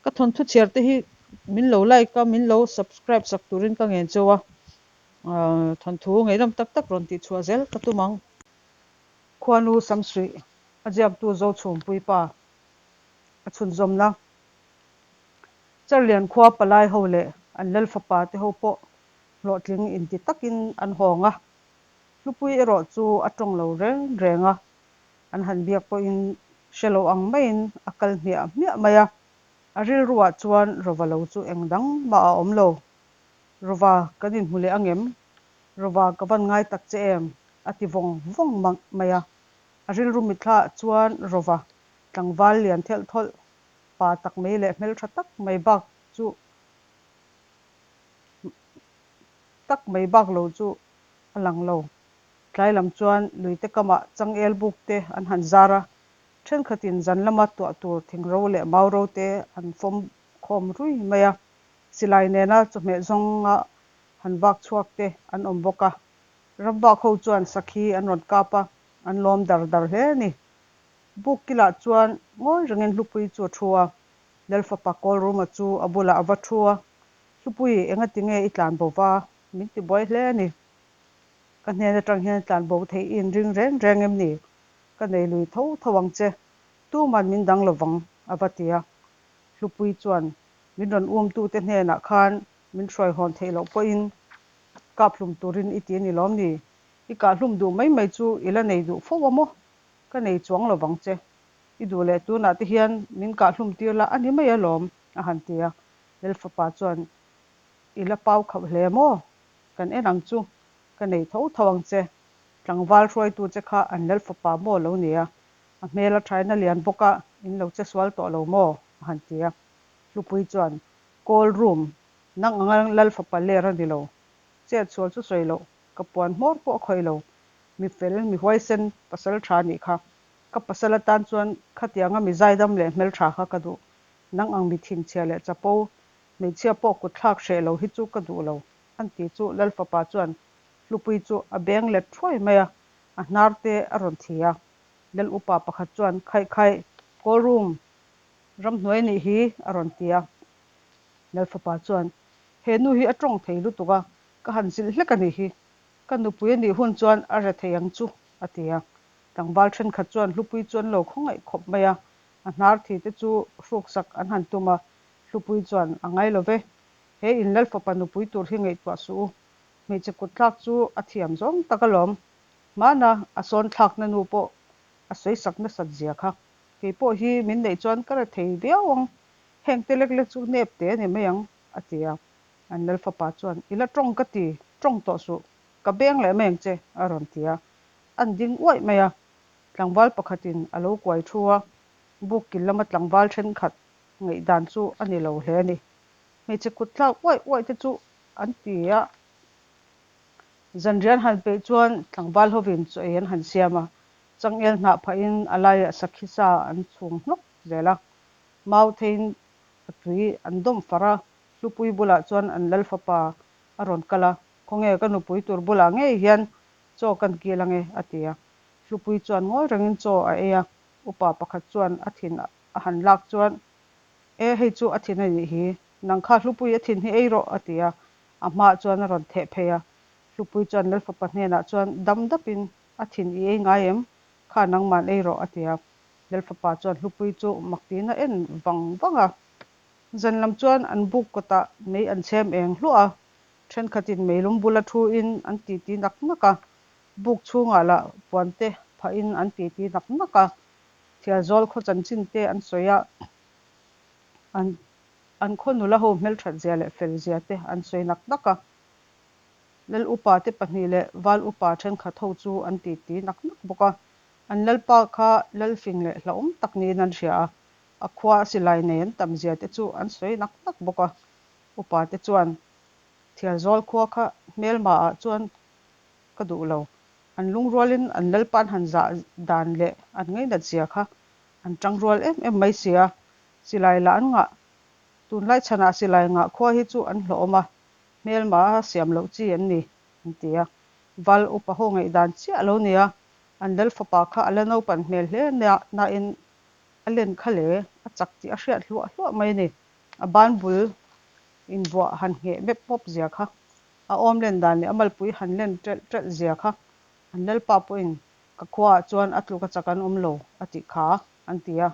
Ka thawnthu chhiar te hi min lo like a, min lo subscribe sak turin ka ngen cheu a, thawnthu ngaihnawm tak tak rawn tih chhuah zel ka tum ang. Khuanu Samsuih a ziaktu Zochhumpuii pa a chhunzawmna Charlian khua palai ho leh an lal fapa te ho pawh hlawhtling inti takin an hawng a, Hlupui erawh chu a tawng lo reng reng a, an han biak pawhin hre lo ang maiin a kal hmiah hmiah mai a, a rilruah chuan Rova lo chu eng dang mah a awm lo. Rova, kan inhmu leh angem? Rova, ka van ngai tak che em? a ti vawng vawng mai a, a rilru mithlaah chuan Rova tlangval lian thelh thawlh pa tak mai leh hmeltha tak mai bak chu tak mai bak lo chu a lang lo. Tlai lam chuan luite kamah changel buk te an han zar a, thenkhatin zan lama tuah tur thingro leh mauro te an fawm khawm rui mai a, silai nena chawhmeh zawnga han vak chhuak te an awm bawk a. Ramvak ho chuan sakhi an rawn kap a, an lawm dar dar hle a ni. Buk kilah chuan ngawi rengin Hlupui chu a thu a, Lalfapa Kawlruma chu a bulah a va thu a, Hlupui, engati nge i tlan bo va? Min ti buai hle a ni. Ka hnen atang hian tlan bo theih i inring reng reng em ni? Ka nei lui tho tho ang che. Tuman min dang lo vang, a va ti a. Hlupui chuan min rawn umtute hnenah khan min hruai hawn theih loh pawhin kap hlum turin i ti a ni lawm ni? I kah hlum duh mai mai chu i la nei duh fo a maw? Ka nei chuang lo vang che. I duh leh tunah te hian min kah hlum tir la a ni mai alawm, a han ti a. Lalfapa chuan, I la pau khauh hle maw? Kan en ang chu, ka nei tho tho ang che. Tlangval hruaitu che kha an Lalfapa maw lo nia? A hmel a thaina lian bawk a, in lo che sual tawh lo maw? a han ti a. Hlupui chuan, Call room, nang anga Lalfapa ler a ni lo. Chet sual chu sawi loh, ka puan hmawr pawh a khawih lo. Mi fel, mi huaisen, pasal tha a nih kha. Ka pasal atan chuan khatianga mi zaidam leh hmeltha kha ka duh. Nang ang mi thinchhia leh chapo, hmeichhia pawh kutthlak hreh lo hi chu ka duh lo, an ti chu Lalfapa chuan Hlupui chu a beng let thuai mai a, a hnar te a rawn thi a. Lal upa pakhat chuan, Khaih khaih, call room ramhnuai nih hi, a rawn ti a. Lalfapa chuan, He nu hi a tawng thei lutuk a, ka han zilh hlek a nih hi. Ka nupui a nih hun chuan a re thei ang chu, a ti a. Tlangval thenkhat chuan Hlupui chu an lo khawngaih khawp mai a, a hnar thi te chu hruksak an han tum a, Hlupui chuan, A ngai lo ve, he in Lalfapa nupui tur hi ngaihtuah suh u, hmeichhe kutthlak chu a thiam zawng tak alawm, hmana a sawn thlakna nu pawh a sawisak nasat zia kha, kei pawh hi min neih chuan ka re thei viau ang, heng te lek lek chu nep te a ni mai ang, a ti a. An Lalfapa chuan, I la tawng ka ti, tawng tawh suh, ka beng leh mai ang che, a rawn ti a. An ding uaih mai a, tlangval pakhatin a lo kuai thu a, buk kil lama tlangval thenkhat ngaihdan chu a ni lo hle a ni. Hmeichhe kut thlak uaih uaih te chu an ti a, zanrian han peih chuan tlangval hovin chaw ei an han siam a, changel hnah phahin a laiah sakhi sa an chhung hnawk zel a, mau theiin a tui an dawm far a, Hlupui bulah chuan an Lalfapa a rawn kal a, Khawnge ka nupui tur bulah ngei hian chaw kan kil ange, a ti a. Hlupui chuan ngawi rengin chaw a ei a, upa pakhat chuan a thin a han lak chuan, E, hei chu a thin a nih hi, nang kha Hlupui a thin hi ei rawh, a ti a. A hmaah chuan a rawn theh phei a. Hlupui chuan Lalfapa hnenah chuan dam dapin, A thin i ei ngai em? Kha nangman ei rawh, a ti a. Lalfapa chuan Hlupui chu mak tiin a en vang vang a. Zan lam chuan an buk kawtah mei an chhem eng hluah a, thenkhatin meilum bula thuin an titi nak nak a, buk chhungah lah puan te phahin an titi nak nak a, Thialzawl khaw chanchin te an sawi a, an an khaw nula ho hmelthat zia leh fel zia te an sawi nak nak a. Lal upa te pahnih leh val upa thenkhat ho chu an titi nak nak bawk a, an lalpa kha lalfing leh hlauhawm tak niin an hria a, A khua a silai nei an tam zia te chu an sawi nak nak bawk a, upa te chuan Thialzawl khua kha hmelma ah chuan ka duh lo, an lungrualin an lalpa an han zah dan leh an ngainat zia kha an tangrual em em mai si a, silai lah an ngah, tunlai chhanah silai ngah khua hi chu an hlawhawm a, hmelma a siam loh chi an ni an ti a, val upa ho ngaihdan chiah a lo ni a, an lal fapa kha a la naupan hmel hle nain A len kha le, a chak tih a hriat hluah hluah mai a ni. A ban bul invuah han ngheh mep mawp zia kha, a awm len dan leh a malpui han len ṭelh ṭelh zia kha an lalpa pawhin ka khuaah chuan a tluk a chak an awm lo a tih kha an ti a.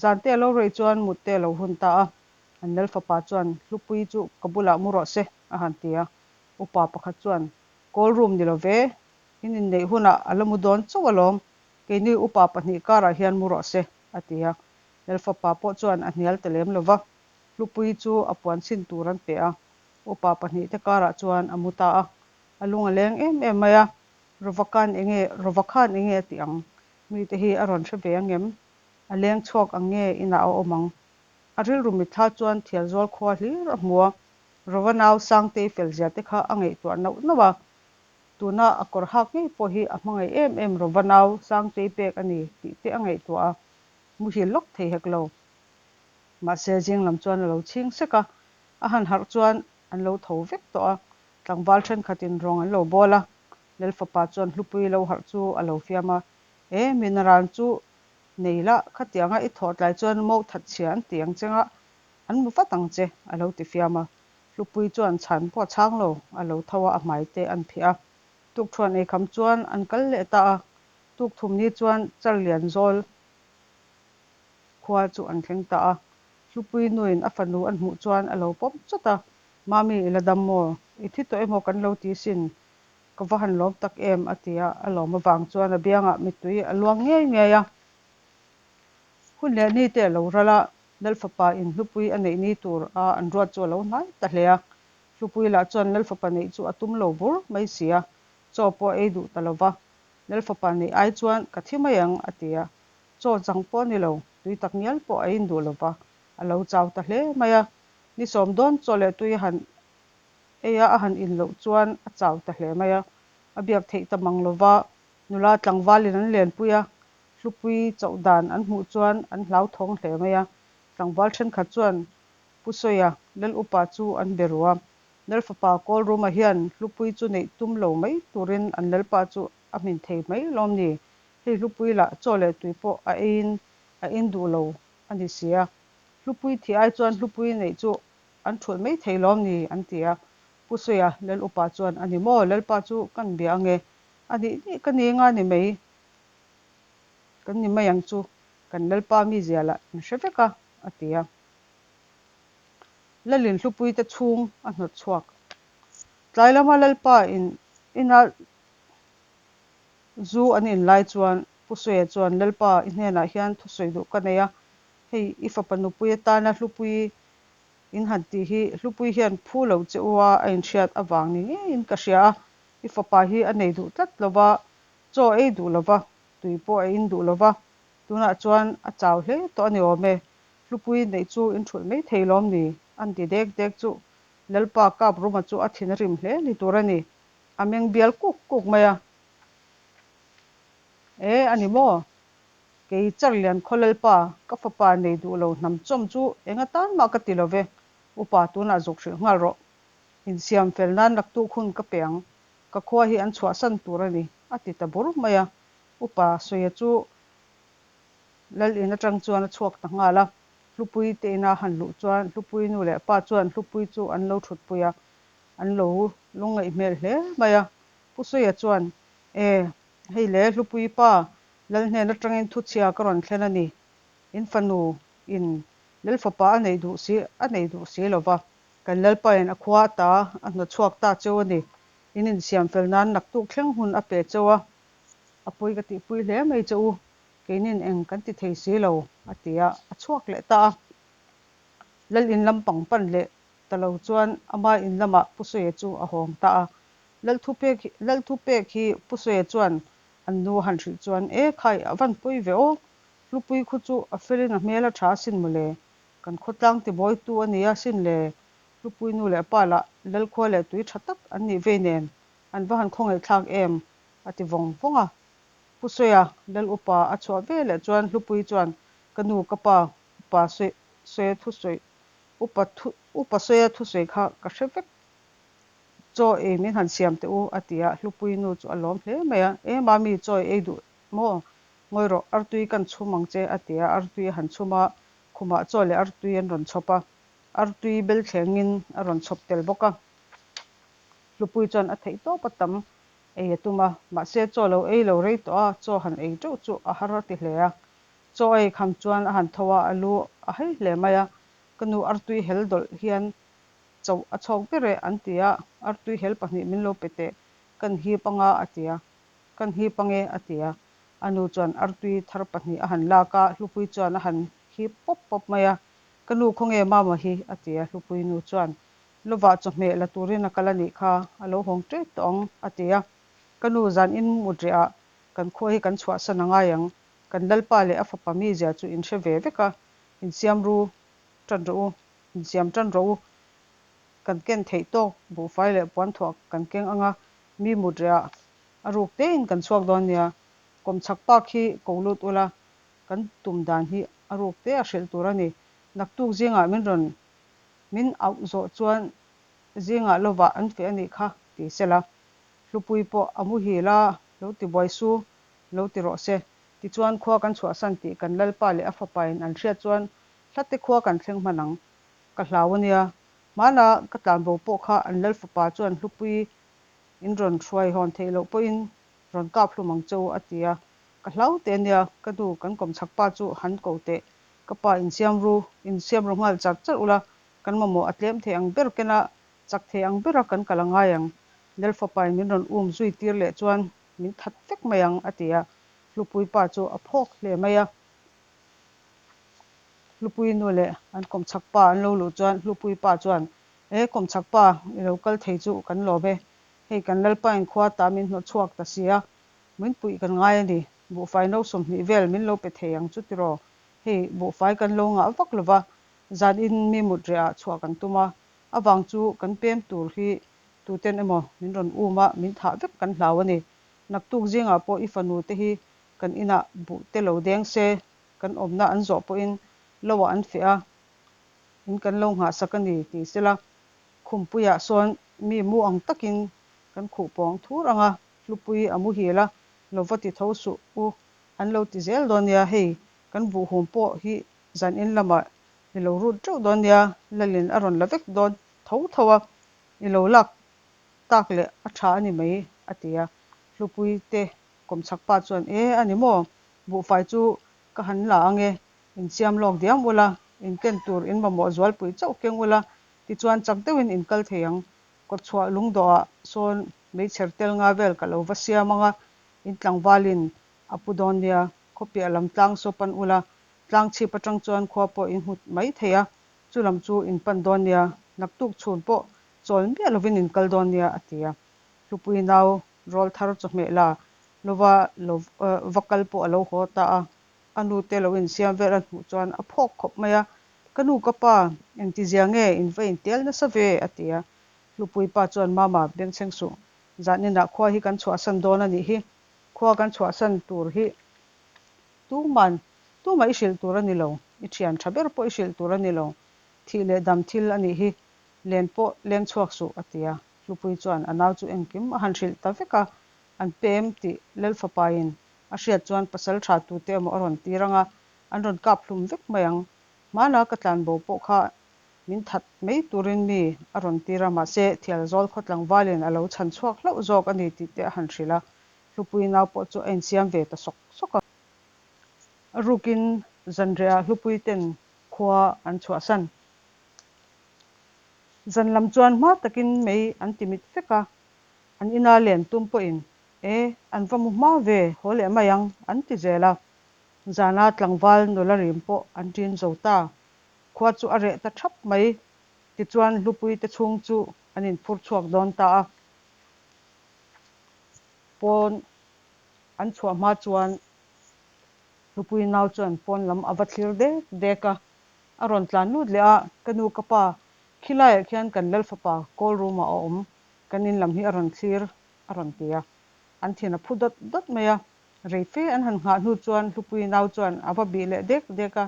Zan te a lo rei chuan mut te a lo hun ta a, an lal fapa chuan Hlupuii chu ka bulah mu rawh se a han ti a. Upa pakhat chuan Call room ni lo ve, in inneih hunah a la mu dawn chauh alawm, keini upa pahnih karah hian mu rawh se a ti a. Lal fapa pawh chuan a hnial ta lem lo va, Hlupuii chu a puan chhin tur an pe a, upa pahnihte karah chuan a mu ta a, a lung a leng em em mai a, Rova khan enge Rova khan enge a tih ang? Mite hi a rawn hre ve ang em? A leng chhuak ang nge inah a awm ang? A rilru mitthla chuan Thialzawl khua hlir a hmu a, Rova nau Sangtei felzia te kha a ngaihtuah nauh nauh a, tuna a kawr hak ngei pawh hi a hmangaih em em Rova nau Sangtei pek a ni tih te a ngaihtuah a, muhil lawk thei hek lo. Mahse zing lam chuan a lo chhing sek a, a han harh chuan an lo tho vek tawh a, tlangval thenkhatin rawng an lo bawl a, Lalfapa chuan Hlupuii lo harh chu a lo fiam a, E, mi naran chu nei la, khatianga i thawh tlai chuan mo that chhia an ti ang che nga, an mu vat ang che, a lo ti fiam a. Hlupuii chuan chhan pawh a chhang lo, a lo tho a, a hmai te an phih a. Tukṭhuan eikham chuan an kal leh ta a, tukthum ni chuan Charlian zawl khua chu an thleng ta a. Hlupuii nuin a fanu an hmuh chuan a lo pawm chawt a, Mami i la dam maw? I thi tawh emaw kan lo ti sin? Ka va han lawm tak em? a ti a, a lawm avang chuan a biangah mittui a luang ngei ngei a. Hun leh ni te a lo ral a, Lalfapa in Hlupuii a neih ni tur a an ruat chu a lo hnai ta hle a. Hlupuii lah chuan Lalfapa neih chu a tum lo bur mai si a, chaw pawh a ei duh ta lo va. Lalfapa neih ai chuan ka thi mai ang a ti a, Chaw chang pawh a ni lo, tui tak ngial pawh a induh lo va, a lo chau ta hle mai a. Ni sawm dawn chaw leh tui a han ei a, a han in loh chuan a chau ta hle mai a. A biak theih ta mang lo va, nula tlangvalin an lenpui a, hlupui chauh dan an hmuh chuan an hlauthawng hle mai a. Tlangval thenkhat chuan Pu Sawia, Lal upa chu an be ru a, Lal fapa Kawlruma hian hlupui chu neih tum lo mai turin an lalpa chu a hmin thei mai lawm ni? Hei Hlupui lah chaw leh tui pawh a eiin a in duh lo a ni si a, Hlupui thih ai chuan Hlupui neih chu an thulh mai thei lawm ni? an ti a. Pu Sawia, Lal upa chuan, A ni maw, Lalpa chu kan bia ange, a nih nih ka ni nga ni mai, kan ni mai ang chu, kan Lalpa mizia lah in hre vek a, a ti a. Lalin Hlupui te chhung a hnawt chhuak. Tlai lama Lalpa in ina Zu an in lai chuan Pu Sawia chuan, Lalpa, i hnenah hian thusawi duh ka nei a, hei i fapa nupui atana Hlupuii in han tih hi Hlupuii hian phu lo che u a, a inhriat avang ni ngeiin ka hria a, i fapa hi a nei duh tlat lo va, chaw ei duh lo va, tui pawh a in duh lo va, tunah chuan a chau hle tawh a ni awm e, Hlupuii neih chu in thulh mai thei lawm ni? an ti dek dek chu Lalpa kap ruma chu a thin a rim hle ni tur a ni. A meng bial kuk kuk mai a. E, a ni maw? Kei Charlian khaw Lalpa, ka fapa nei duh lo hnam chawm chu eng atan mah ka ti lo ve. Upa tunah zuk hrilh nghal rawh. Insiam fel nan naktuk hun ka pe ang. Ka khua hi an chhuahsan tur a ni, a ti ta bur mai a. Upa Sawia chu Lal in atang chuan a chhuak ta nghal a. Hlupui te ina han luh chuan Hlupui nu leh pa chuan Hlupui chu an lo thutpui a. An lo lungngaih hmel hle mai a. Pu Sawia chuan, E, hei le Hlupui pa, Lal hnen atangin thuchhia ka rawn thlen a ni. In fanu in Lal fapa a nei duh si, a nei duh si lo va. Kan Lalpain a khua ata a hnawchhuak ta cheu a ni. In insiam fel nan naktuk thleng hun a pe cheu a. A pawi ka tihpui hle mai che u, keinin eng kan ti thei si lo, a ti a, a chhuak leh ta a. Lal in lampang pan leh ta lo chuan ama in lamah Pu Sawia chu a hawng ta a. Lalthupek Lalthupek hi Pu Sawia chuan an nu a han hrilh chuan, E khai, a van pawi ve aw, Hlupui khu chu a felin a hmel a tha asin mawle, kan khawtlang tibawitu a nia sin le, Hlupui nu leh pa lah Lalkhua leh tui tha tak an nih vei nen an va han khawngaihthlak em, a ti vawng vawng a. Pu Sawia, Lal upa a chhuah ve leh chuan Hlupui chuan, Ka nu, ka pa, upa Sawia thusawi Upa thu upa Sawia thusawi kha ka hre vek. Chaw ei min han siam teh u a ti a, Hlupui nu chu a lawm hle mai a, E mami chaw i ei duh maw? Ngawi rawh, artui kan chhum ang che a ti a, artui a han chhum a, khumah chaw leh artui an rawn chhawp a. Artui belthlengin a rawn chhawp tel bawk a. Hlupui chuan a theih tawp a tam ei a tum a, mahse chaw lo ei lo rei tawh a, chaw han ei teuh chu a har a ti hle a. Chaw a ei kham chuan a han tho a, a lu a hai hle mai a, Ka nu artui hel dawlh hian chauh a chhawk ber e an ti a, artui hel pahnih min lo pe teh, kan hip anga a ti a, kan hip ange a ti a. A nu chuan artui thar pahnih a han lak a, Hlupui chuan a han hip pawp pawp mai a, Ka nu khawnge Mama hi? a ti a, Hlupui nu chuan Lovah chawhmeh la turin a kal a nih kha, a lo hawng tep tawh ang, a ti a. Ka nu zan in mut reh ah kan khua hi kan chhuahsan a ngai ang, kan lalpa leh a fapa mizia chu in hre ve vek a, insiam ru tan rawh u, insiam tan rawh u, kan ken theih tawk buhfai leh puanthuah kan keng ang a, mi mut reh ah a ruk tein kan chhuak dawn nia, kawmchhak pa khi ko lut ula, kan tum dan hi a ruk te a hrilh tur a ni, naktuk zingah min rawn Min auh zawh chuan zingah lovah an feh a nih kha ti sela, Hlupui pawh a muhil a, lo ti buai su, lo ti rawh se. Tichuan khua kan chhuahsan tih kan Lalpa leh a fapain an hriat chuan hlate khua kan thleng hman ang. Ka hlau a nia. Hmana ka tlanbo pawh kha an Lalfapa chuan Hlupui in rawn hruai hawn theih loh pawhin rawn kap hlum ang che u a ti a. Ka hlau teh a nia, ka nu kan kawmchhak pa chu han ko teh Ka pa insiam ru, insiam ru nghal char char ula, kan mamawh a tlem thei ang ber kena chak thei ang bera kan kal a ngai ang. Lalfapain min rawn um zui tir leh chuan min that vek mai ang, a ti a. Hlupui pa chu a phawk hle mai a. Hlupui nu leh an kawmchhak pa an lo luh chuan Hlupui pa chuan, E, kawmchhak pa, i lo kal thei chu kan lawm e. Hei kan Lalpain khua ta min hnawt chhuak ta si a, min puih kan ngai a ni. Buhfai no 20 vel min lo pe thei ang chu tiraw? Hei, buhfai kan lo ngah vak lova, zan in mi mut reh ah chhuah kan tum a, avang chu kan pem tur hi tuten emaw min rawn um a, min thah vek kan hlau a ni. Naktuk zingah pawh i fanu te hi kan inah buh te lo deng se, kan awmna an zawh pawhin lo ah an feh a, in kan lo nghahsak a ni ti sela, khumpuiah sawn mi mu ang takin kan khuh pawng thur ang a, hlupui a muhil a, lo va ti tho suh u an lo ti zel dawn nia, hei kan buhhum pawh hi zan in lamah i lo rut teuh dawn nia, Lalin a rawn la vek dawn tho tho a, i lo lak tak leh a tha a ni mai a ti a, Hlupui te kawmchhak pa chuan e a ni maw, buhfai chu ka han la ang e, insiam lawk diam ula, inken tur in mamawh zualpui chauh keng ula, tichuan chak deuhin in kal thei ang, kawtchhuah lungdawhah sawn meichher tel nga vel ka lo va siam ang a, in tlangvalin a pu dawn nia, khaw piah lam tlang saw pan ula, tlang chhip atang chuan khua pawh in hmu mai thei a, chu lam chu in pan dawn nia, naktuk chhun pawh chawl miah lovin in kal dawn nia, a ti a. Hlupui nau rawl thar chawhmeh la lova lo va kal pawh a lo haw ta a, a nute lo insiam vel a hmuh chuan a phawk khawp mai a, Ka nu ka pa, engtizia nge in va intel nasa ve? a ti a. Hlupui pa chuan Mama, bengchheng suh, zaninah khua hi kan chhuahsan dawn a nih hi, khua kan chhuahsan tur hi tuman tumah i hrilh tur a ni lo, i thian tha ber pawh i hrilh tur a ni lo, thih leh dam thil a nih hi, len pawh leng chhuak suh, a ti a. Hlupui chuan a nau chu engkim a han hrilh ta vek a, an pem tih Lalfapain a hriat chuan pasal tha tute emaw a rawn tir ang a, an rawn kap hlum vek mai ang. Hmana ka tlanbo pawh kha min that mai turin mi a rawn tir a, mahse Thialzawl khaw tlangvalin a lo chhan chhuak hlauh zawk a ni tih te a han hrilh a, Hlupui nau pawh chu a insiam ve ta sawk sawk a. A rukin zanriah Hlupui ten khua an chhuahsan. Zan lam chuan hma takin mei an ti mit vek a, an ina len tum pawhin e, an va mu hma ve, haw leh mai ang an ti zel a. Zana tlangval nula rim pawh an ṭin zo ta. Khua chu a reh ta ṭhap mai. Tichuan Hlupui te chhung chu an inphur chhuak dawn ta a. Pawn an chhuah hma chuan Hlupui nau chuan pawn lam a va thlir dek dek a. A rawn tlan lut leh a, Ka nu ka pa, khilaiah khian kan Lalfapa call room-ah a awm, kan in lam hi a rawn thlir, a rawn ti a. An thin a phu dawt dawt mai a. Rei fe an han nghah hnu chuan Hlupui nau chuan a va bih leh dek dek a,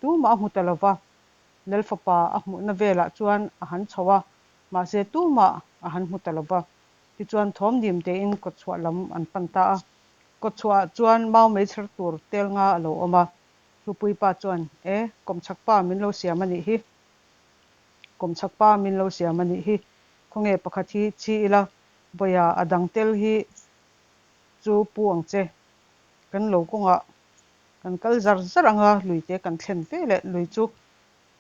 tumah a hmu ta lo va. Lalfapa a hmuhna velah chuan a han chho a, mahse tumah a han hmu ta lo va. Tichuan thawm dim tein kawtchhuah lam an pan ta a. Kawtchhuahah chuan mau meichher tur tel nga a lo awm a. Hlupui pa chuan, E, kawmchhak pa min lo siam a nih hi. Kawmchhak pa min lo siam a nih hi. Khawnge pakhat hi chhi ila, Bawiha a dang tel hi chu pu ang che. Kan lo kawngah kan kal zar zar anga luite kan thlen ve leh lui chu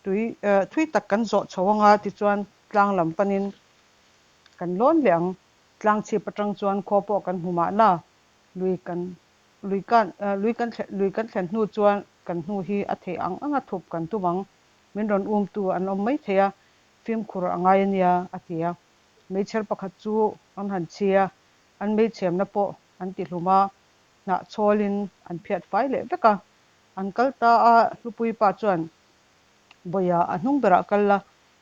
tui thui tak kan zawh chho anga tichuan tlang lam panin kan lawn leh ang. Tlang chhip atang chuan khua pawh kan hmu mahna lui kan lui kan lui kan lui kan thlen hnu chuan kan hnu hi a theih ang anga thup kan tum ang. Min rawn umtu an awm mai thei a, fimkhur a ngai a nia, a ti a. Meichher pakhat chu an han chhi a, an meichhemna pawh an ti hlum a, hnah chhawlin an phiat fai leh vek a. An kal ta a, Hlupuii pa chuan, Bawiha, a hnung berah kal la,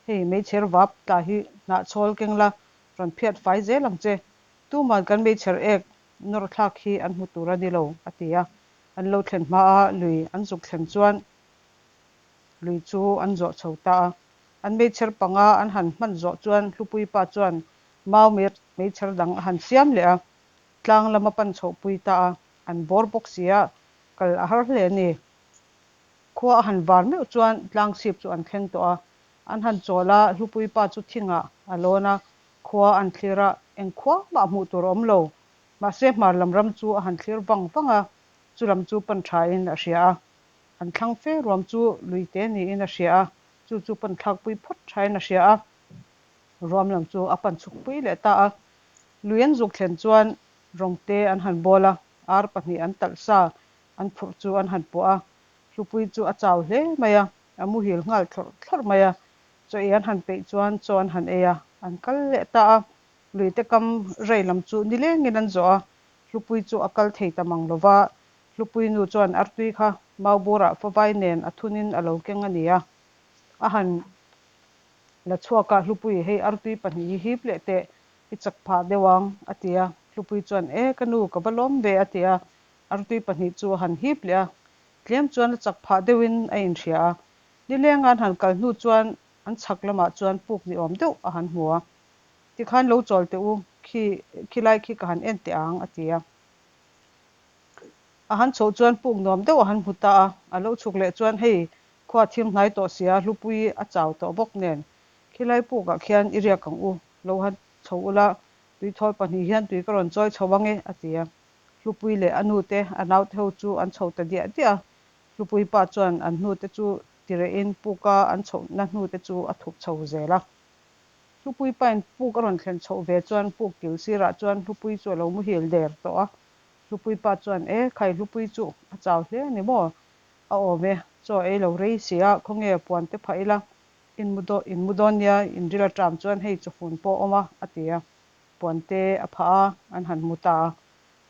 hei meichher vap tla hi hnah chhawl keng la, rawn phiat fai zel ang che. Tuman kan meichher ek nawr thlak hi an hmu tur a ni lo, a ti a. An lo thlen hma a, lui an zuk thlen chuan lui chu an zawh chho ta a. An meichher panga an han hman zawh chuan Hlupuii pa chuan mau meichher dang a han siam leh a, tlang lama pan chhohpui ta a, an bawr bawk si a, kal a har hle a ni. Khua a han var meuh chuan tlang chhip chu an thleng tawh a, an han chawl a, Hlupuii pa chu thingah a lawn a, khua an thlir a, eng khua mah hmuh tur a awm lo. Mahse hmar lam ram chu a han thlir vang vang a, chu lam chu pan thain a hria a. An thlang fe ruam chu luite niin a hria a, chu chu pan thlakpui phawt thain a hria a. Ruam lam chu a pan chhukpui leh ta a. Lui an zuk thlen chuan rawngte an han bawl a, ar pahnih an talh sa an phurh chu an han puah a. Hlupui chu a chau hle mai a, a muhil nghal thlawrh thlawrh mai a. Chaw ei an han peih chuan chaw an han ei a, an kal leh ta a. Luite kam rei lam chu nilengin an zawh a, Hlupui chu a kal thei ta mang lo va, Hlupui nu chuan artui kha Mauburah favai nen a thunin a lo keng a ni a, a han la chhuak a, Hlupui, hei artui pahnih hi hip leh teh, i chak phah deuh ang, a ti a. Hlupui chuan, E, ka nu, ka va lawm ve, a ti a. Artui pahnih chu a han hip leh a, tlem chuan a chak phah deuhin a inhria a. Nilenga an han kal hnu chuan an chhak lamah chuan puk ni awm deuh a han hmu a. Tikhan lo chawl teh u, khi khilai khi ka han en teh ang, a ti a. A han chhoh chuan puk nuam deuh a han hmu ta a, a lo chhuk leh chuan hei khua thim hnai tawh sia hlupui a chau tawh bawk nen khilai pukah khian i riak ang u, lo han chho ula tuithawl pahnih hian tui ka rawn chawi chho ang e a ti a. Hlupui leh a nute a naute ho chu an chho ta diah diah a, Hlupui pa chuan an hnute chu tirehin puka an chhohna hnute chu a thup chho zel a. Hlupui pain puk a rawn thlen chhoh ve chuan puk kil sirah chuan Hlupui chu a lo muhil der tawh a. Hlupui pa chuan, E, khai Hlupui chu a chau hle a ni maw? A awm e, chaw ei lo rei si a, khawnge puan te phah ila, in mu dawn, in mu dawn nia, in ril a ṭam chuan hei chawfun pawh a awm a, a ti a. Puan te a phah a, an han mu ta a.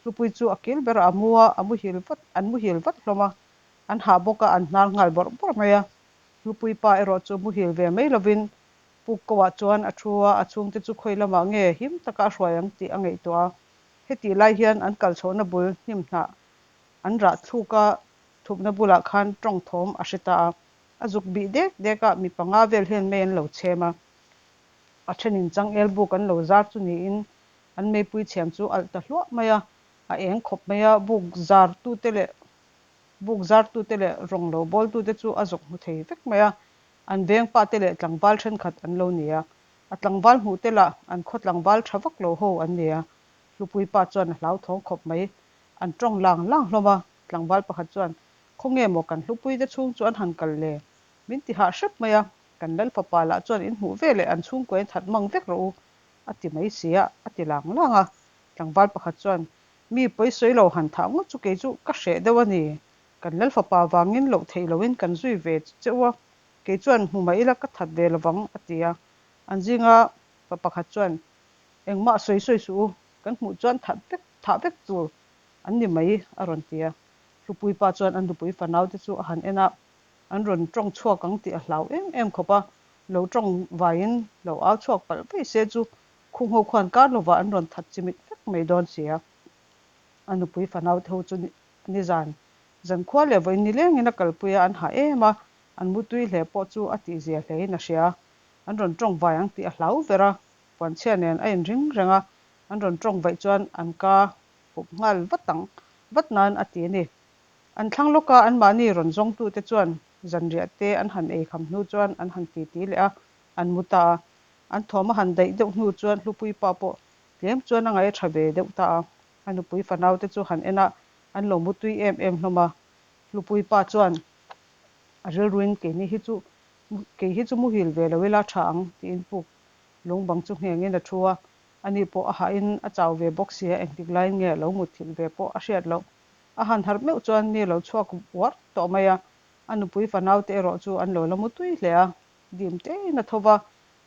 Hlupui chu a kil berah a mu a, a muhil vat, an muhil vat hlawm a. An hah bawk a, an hnar nghal bawrh bawrh mai a. Hlupui pa erawh chu muhil ve mai lovin Puk koah chuan a thu a, a chhungte chu khawi lamah nge him taka a hruai ang tih a ngaihtuah a. Hetih lai hian an kal chhohna bul hnim hnah an rah thluk a, thupna bulah khan tawng thawm a hre ta a. A zuk bih dek dek a, mi panga vel hian mei an lo chhem a. A thenin changel buk an lo zar chu niin an meipui chhem chu alh ta hluah mai a, a eng khawp mai a, buk zartute leh buk zartute leh rawng lo bawltute chu a zuk hmu thei vek mai a. An veng pa te leh tlangval thenkhat an lo ni a, a tlangval hmuh te lah an khaw tlangval tha vak lo ho an ni a. Hlupui pa chuan a hlauthawng khawp mai. An tawng lang lang hlawm a, tlangval pakhat chuan, Khawnge maw kan Hlupui te chhung chu an han kal le? Min ti hah hrep mai a, kan Lal fapa lah chuan in hmuh ve leh an chhungkuain that mang vek rawh u, a ti mai si a, a ti lang lang a. Tlangval pakhat chuan, Mi pawi sawi lo han thah ngawt chu kei chu ka hreh deuh a ni. Kan Lal fapa vangin loh theih loin kan zui ve che u a, kei chuan hmu mah ila ka that ve lovang, a ti a. An zinga pa pakhat chuan, Engmah sawi sawi suh u, kan hmuh chuan that vek thah vek tur an ni mai, a rawn ti a. Hlupui pa chuan a nupui fanaute chu a han en a, an rawn tawng chhuak ang tih a hlau em em khawp a, lo tawng vaiin lo au chhuak palh vaih se chu khungho khuan kar lovah an rawn that chimit vek mai dawn si a. A nupui fanaute ho chu Nizan zankhua leh vawiin nilengin a kalpui a, an hah em a, an mutui hle pawh chu a tihzia hlein a hria. An rawn tawng vai ang tih a hlau ber a, puanchhia nen a inring reng a, an rawn tawng vaih chuan an ka hup nghal vat ang vat nan a ti a ni. An thlang lawk a, anmahni rawn zawngtute chuan zanriah te an han ei kham hnu chuan an han titi leh a. an mu ta a. An thawm a han daih deuh hnu chuan Hlupuii pa pawh tlem chuan a ngaih a tha ve deuh ta a. A nupui fanaute chu han en a, an lo mu tui em em hlawm a. Hlupuii pa chuan a rilruin keini hi chu kei hi chu muhil ve lo ila tha ang tiin puk lung bang chu nghengin a thu a. Ani pawh a hahin a chau ve bawk sia, engtik laiin nge a lo mutthilh ve pawh a hriat loh. A han harh meuh chuan mi a lo chhuak uar tawh mai a, a nupui fanaute erawh chu an lo la mu tui hle a. Dim tein a tho va,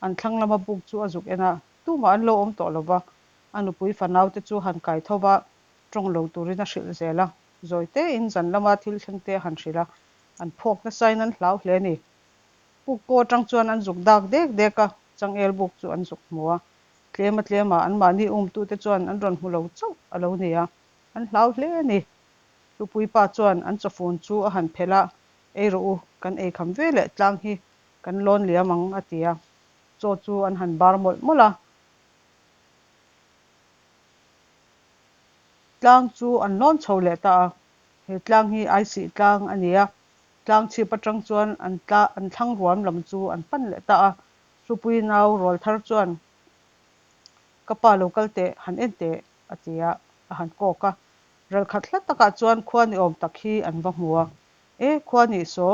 an thlang lama buk chu a zuk en a, tumah an lo awm tawh lo va. A nupui fanaute chu han kai tho va, tawng lo turin a hrilh zel a. Zawi tein zan lama thil thlengte a han hrilh a, an phawk nasain an hlau hle a ni. Puk kaw atang chuan an zuk dak dek dek a, changel buk chu an zuk hmu a. Tlema tlema anmahni umtute chuan an rawn hmu lo chauh a lo ni a, an hlau hle a ni. Hlupui pa chuan an chawfun chu a han phelh a, Ei rawh u, kan ei kham ve leh tlang hi kan lawn liam ang a ti a. Chaw chu an han bar mawlh mawlh a. Tlang chu an lawn chho leh ta a, he tlang hi Aisih tlang a ni a. Tlang chhip atang chuan an tla an thlang ruam lam chu an pan leh ta a. Hlupui nau rual thar chuan, Ka pa lo kal teh, han en teh, a ti a, a han kawk a. Ral khat hla takah chuan khua ni awm tak hi an va hmu a. E, khua nih saw,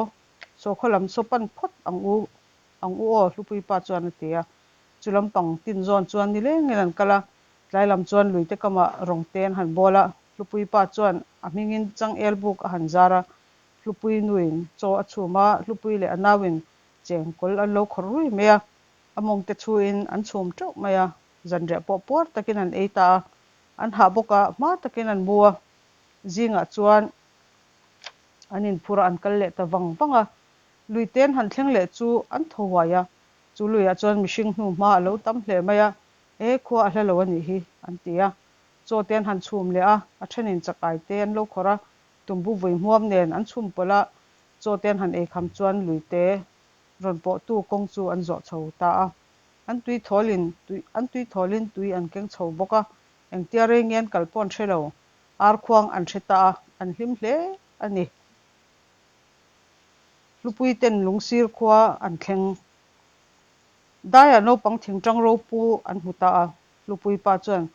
saw khaw lam saw pan phawt ang u, ang u aw, Hlupui pa chuan a ti a. Chu lampang tin zawn chuan nilengin an kal a, tlai lam chuan luite kamah rawng te an han bawl a. Hlupui pa chuan a hmingin changel buk a han zar a, Hlupui nuin chaw a chhum a, Hlupui leh a nauin chengkawl an lo khawrh rui mai a, a mawngte chhuin an chhum teuh mai a, zanriah pawh puar takin an ei ta a, an hah bawk a, hma takin an mu a, zingah chuan an inphur a, an kal leh ta vang vang a, luite an han thleng leh chu an thaw huai a, chu luiah chuan mihring hnu hma a lo tam hle mai a, e khua a hla lo a nih hi an ti a, chaw te an han chhum leh a, a thenin chakai te an lo khawrh a, tumbu vui hmuam nen an chhum pawlh a, Chaw te an han ei kham chuan luite rawn pawhtu kawng chu an zawh chho ta a. An tui thawlin tui an tui thawlin tui an keng chho bawk a, engtia rei nge an kal pawh an hre lo. Ar khuang an hre ta a, an hlim hle a ni. Hlupui ten lungsir khua an thleng. Daiah naupang thingtang ropu an hmu ta a. Hlupui pa chuan,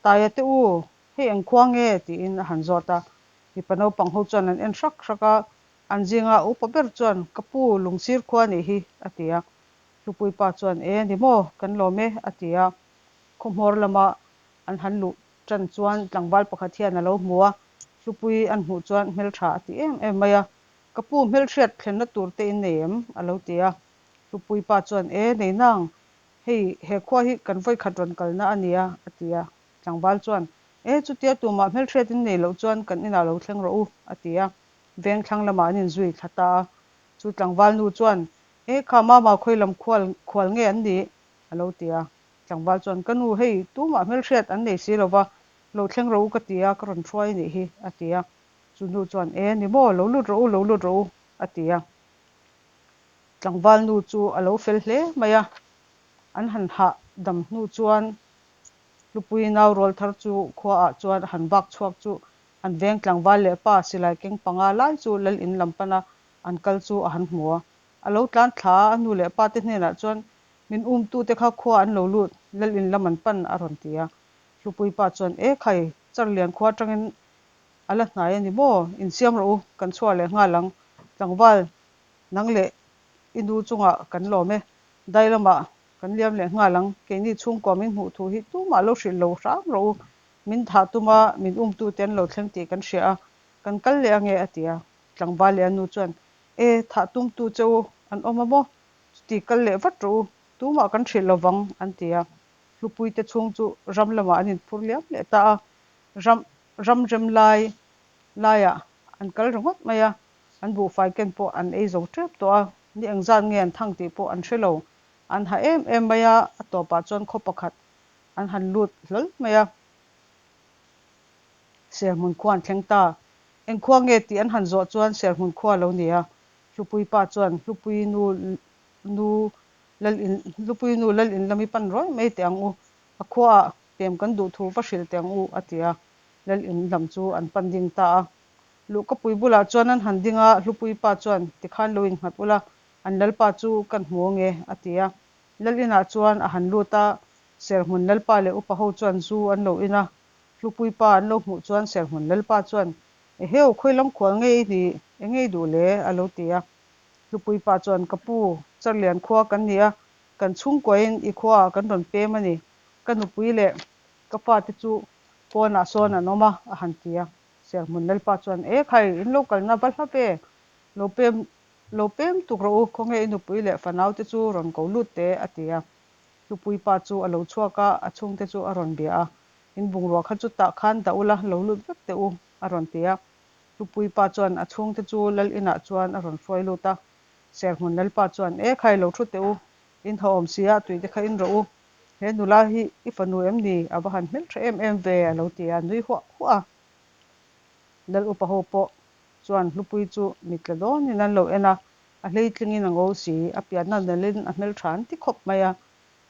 Taia te u, hei eng khua nge? tiin a han zawt a. Mipa naupang ho chuan an en hrak hrak a, an zinga upa ber chuan, Ka pu, lungsir khua nih hi, a ti a. Hlupui pa chuan, E, ni maw, kan lawm e, a ti a. Khawhmawr lama an han luh tan chuan tlangval pakhat hian a lo hmu a, Hlupui an hmuh chuan hmeltha a ti em em mai a. Ka pu, hmelhriat thlenna tur te in nei em? a lo ti a. Hlupui pa chuan, E, nei nang, hei he khua hi kan vawikhat rawn kalna a nia, a ti a. Tlangval chuan, E, chutia tumah hmelhriat in nei loh chuan kan inah lo thleng rawh u, a ti a. Veng thlang lamah an inzui thla ta a. Chu tlangval nu chuan, E, kha mama khawi lam khual khual nge an nih? a lo ti a. Tlangval chuan, Ka nu, hei tumah hmelhriat an nei si lo va, lo thleng rawh u ka ti a, ka rawn hruai a nih hi, a ti a. Chu nu chuan, E, ni maw, lo lut rawh u, lo lut rawh u, a ti a. Tlangval nu chu a lo fel hle mai a. An han hah dam hnu chuan Hlupui nau rual thar chu khua ah chuan a han vak chhuak chu an veng tlangval leh pa silai keng panga lai chu lal in lam pana an kal chu a han hmu a. A lo tlan thla a, a nu leh pa te hnenah chuan min um tu te kha khua an lo lut, lal in lam an pan a rawn ti a. Hlupui pa chuan e khai, Charlian khua atangin a la hnai a ni maw? Insiam rawh u, kan chhuah leh nghal ang. Tlangval nang leh i nu chungah kan lawm e, dai lamah Kan liam leh nghal ang, keini chhungkua min hmuh thu hi tumah lo hrilh lo hram rawh u, min thah tuma min umtute an lo thleng tih kan hria a, kan kal leh ange a ti a. Tlangval leh a nu chuan, E, thah tumtu che u an awm a maw? Chuti kal leh vat rawh u, tumah kan hrilh lo vang an ti a. Hlupuite chhung chu ram lamah an inphur liam leh ta a, ram ram rem lai laiah an kal ringawt mai a, an buhfai ken pawh an ei zo tep tawh a, ni engzat nge an thang tih pawh an hre lo. An ha em em mai a, a tawpah chuan khaw pakhat an han lut hlawl mai a. Serhmun khua an thleng ta. Eng khua nge tih an han zawh chuan Serhmun khua a lo ni a. Hlupui pa chuan Hlupui nu nu lal in Hlupui nu lal in lami pan rawih mai teh ang u. A khuaah pem kan duh thu va hrilh teh ang u a ti a. Lal in lam chu an pan ding ta a. Luhkapui bulah chuan an han ding a, Hlupui pa chuan tikhan lo innghat ula, An lalpa chu kan hmu ange, a ti a. Lal inah chuan a han lut a, Serhmun Lalpa leh upa ho chuan zu an lo in a, Hlupui pa an lo hmuh chuan Serhmun Lalpa chuan, Eheu, khawi lam khual nge i nih? Eng nge i duh le? a lo ti a. Hlupui pa chuan, Ka pu, Charlian khua kan ni a, kan chhungkuain i khuaah kan rawn pem a ni. Ka nupui leh ka fate chu pawnah sawn an awm a, a han ti a. Serhmun Lalpa chuan, E khai, in lo kalna va hla ve, lo pem lo pem tuk rawh u, khawnge i nupui leh fanaute chu rawn ko lut teh, a ti a. Hlupui pa chu a lo chhuak a, a chhungte chu a rawn bia a, In bungrua kha chu tah khan dah ula, lo lut vek teh u, a rawn ti a. Hlupui pa chuan a chhungte chu lal inah chuan a rawn hruai lut a. Serhmun Lalpa chuan, E khai, lo thu teh u, in hawhawm si a, tuite kha in rawh u. He nula hi i fanu em ni? A va han hmeltha em em ve, a lo ti a, nui huah huah a. Lal upa ho pawh chuan Hlupui chu mitla dawnin an lo en a, a hleitlingin a ngo si, a pianna nalhin a hmeltha an ti khawp mai a.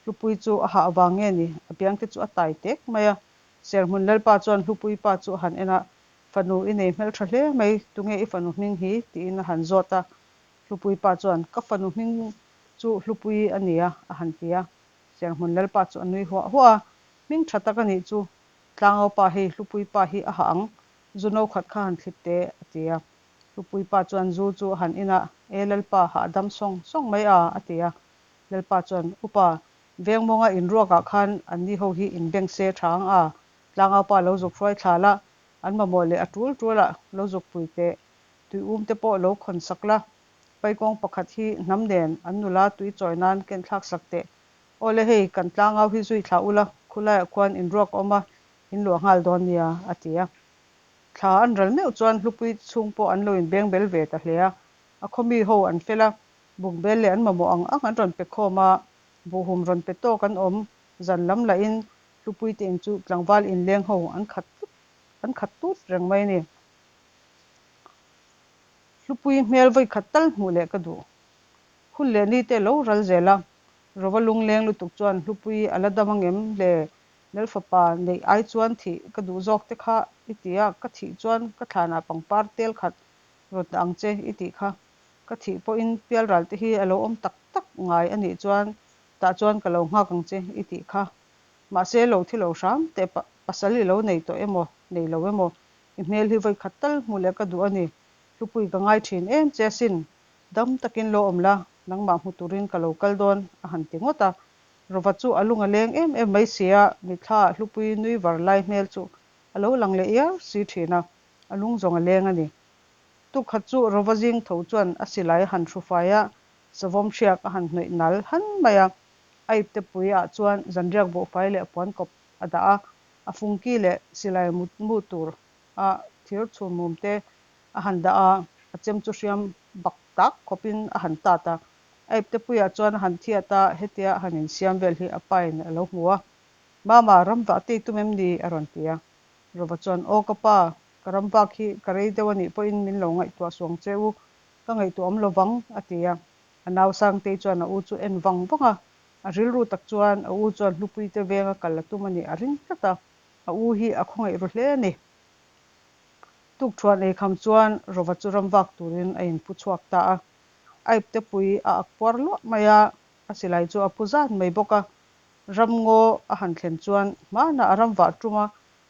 Hlupui chu a hah vang nge ni? A biangte chu a tai tek mai a. Serhmun Lalpa chuan Hlupui pa chu a han en a, Fanu i nei hmeltha hle mai, tunge i fanu hming hi? tiin a han zawt a. Hlupui pa chuan, Ka fanu hming chu Hlupui a nia, a han ti a. Serhmun Lalpa chu a nui huah huah a, Hming tha tak a nih chu, Tlangau pa hei Hlupui pa hi a hah ang, zu no khat kha han thlip teh, a ti a. Hlupui pa chuan zu chu a han in a, E Lalpa, hahdam sawng sawng mai a, a ti a. Lalpa chuan, Upa, vengmawnga inruakah khan anni ho hi inbeng se tha ang a, Tlangau pa lo zuk hruai thla la, an mamawh leh a tul tulah lo zuk pui teh, tui um te pawh lo khawn sak la, paikawng pakhat hi hnam nen an nula tui chawi nan ken thlak sak teh. Awle hei, kan tlangau hi zui thla ula, khulaiah khuan inruak a awm a, in luah nghal dawn nia, a ti a. Thla an ral meuh chuan hlupui chhung pawh an lo inbeng bel ve ta hle a, a khawmi ho an fel a, bukbel leh an mamawh ang ang an rawn pe khawm a, buhhum rawn pe tawk an awm, zan lam lahin hlupui te in chu tlangval inleng ho an khat tlut an khat tut reng mai a ni. Hlupui hmel vawi khat tal hmuh leh ka duh. Hun leh ni te lo ral zel a, Rova lungleng lutuk chuan Hlupui a la dam angem le? Lalfapa neih ai chuan thih ka duh zawk te kha i ti a, ka thih chuan ka thlanah pangpar tel khat rawn dah ang che i tih kha. Ka thih pawhin pialral te hi a lo awm tak tak ngai a nih chuan tah chuan ka lo nghak ang che i tih kha. Mahse lo thi lo hram teh pasal i lo nei tawh emaw nei lo emaw i hmel hi vawi khat tal hmuh leh ka duh a ni. Hlupui ka ngai thin em che asin. Dam takin lo awm la, nangmah hmu turin ka lo kal dawn, a han ti ngawt a. Rova chu a lung a leng em em mai si a, mitthla Hlupui nui var lai hmel chu a lo lang leh iar si thin a, a lung zawng a leng a ni. Tukkhat chu Rova zing tho chuan a silai a han hru fai a, savawm hriak a han hnawih nal han mai a. A ipte pui ah chuan zanriak buhfai leh puan kawp a dah a, a fungki leh silai mut mu tur a thir chhun mum te a han dah a, a chem chu hriam bak tak khawpin a han tat a. A ipte puiah chuan a han thiat a, hetia a han insiam vel hi a pain a lo hmu a. Mama, ram vah te i tum em ni? a rawn ti a. Rova chuan, Aw ka pa, ka ram vak hi ka rei deuh a nih pawhin min lo ngaihtuah suang che u, ka ngaihtuah awm lo vang, a ti a. A nau Sangtei chuan a u chu en vang vang a, a rilru tak chuan a u chuan Hlupuite venga kal a tum a nih a ring tlat a, a u hi a khawngaih ru hle a ni. Tukṭhuan eikham chuan Rova chu ram vak turin a inpu chhuak ta a. A ipte pui a ak puar luah mai a, a silai chu a pu zan mai bawk a. Ram ngaw a han thlen chuan hmanah a ram vah tum a,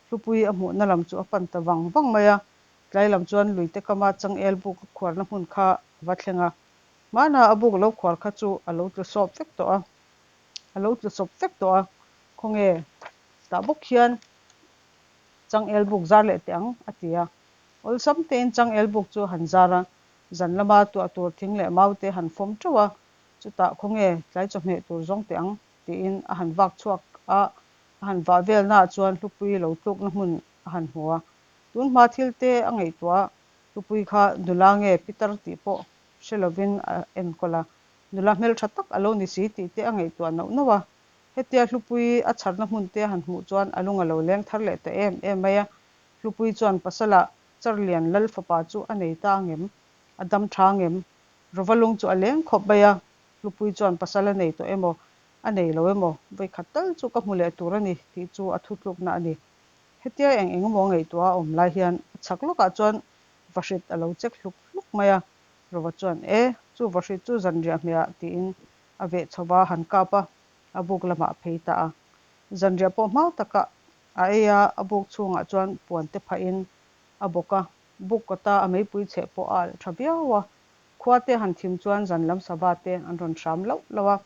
hlupui a hmuhna lam chu a pan ta vang vang mai a. Tlai lam chuan luite kama changel buk a khuarna hmun kha a va thleng a. Hmanah a buk lo khuar kha chu a lo tlu sawp vek tawh a, a lo tlu sawp vek tawh a, khawnge tah bawk hian Changel buk zar leh teh ang, a ti a. Awlsam tein changel buk chu a han zar a, zan lama tuah tur thing leh mau te han fawm teuh a, chutah khawnge tlai chawhmeh tur zawng teh ang, tiin a han vak chhuak a, a han vah velnaah chuan hlupui lo tlukna hmun a han hmu a. Tun hma thil te a ngaihtuah a, hlupui kha nula nge pitar tih pawh hre lovin a enkawl a, nula hmeltha tak a lo ni si tih te a ngaihtuah nauh nauh a. Hetia Hlupui a chharna hmun te han hmuh chuan a lung a lo leng thar leh ta em em mai a. Hlupui chuan pasala Charlian Lal fapa chu a nei ta angem? A dam tha angem? Rova lung chu a leng khawp mai a. Hlupui chuan pasal a nei tawh emaw, a nei lo emaw, vawikhat tal chu ka hmu leh tur a ni tih chu a thutlukna a ni. Hetia eng eng emaw ngaihtuah a awm lai hian a chhak lawkah chuan vahrit a lo chek hluk hluk mai a. Rova chuan, E, chu vahrit chu zanriah hmehah tiin. A veh chho va, han kap a, a buk lamah a phei ta a. Zanriah pawh hma takah a ei a, a buk chhungah chuan puan te phahin a bawk a, buk kawta a meipui chheh pawh a alh tha viau a. Khua te han thim chuan zan lam sava te an rawn hram lauh lauh a,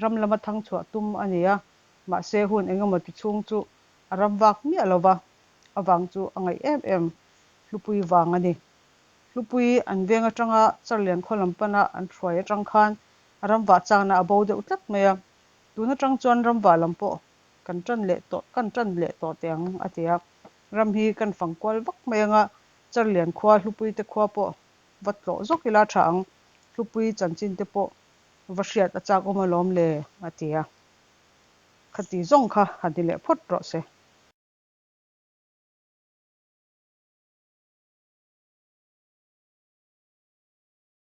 ram lama thang chhuah tum a ni a, mahse hun engemaw ti chhung chu a ram vak miah lo va, a vang chu a ngaih em em Hlupui vang a ni. Hlupui an veng atanga Charlian khaw lam pana an hruai atang khan a ram vah chakna a bo deuh tlat mai a, tun atang chuan ram vah lam pawh kan tan leh tawh kan tan leh tawh teh ang a ti a, ram hi kan fang kual vak mai anga Charlian khua Hlupui te khua pawh va tlawh zawk ila tha ang, Hlupui chanchin te pawh va hriat a chak awm alawm le a ti a, khati zawng kha han ti leh phawt rawh se.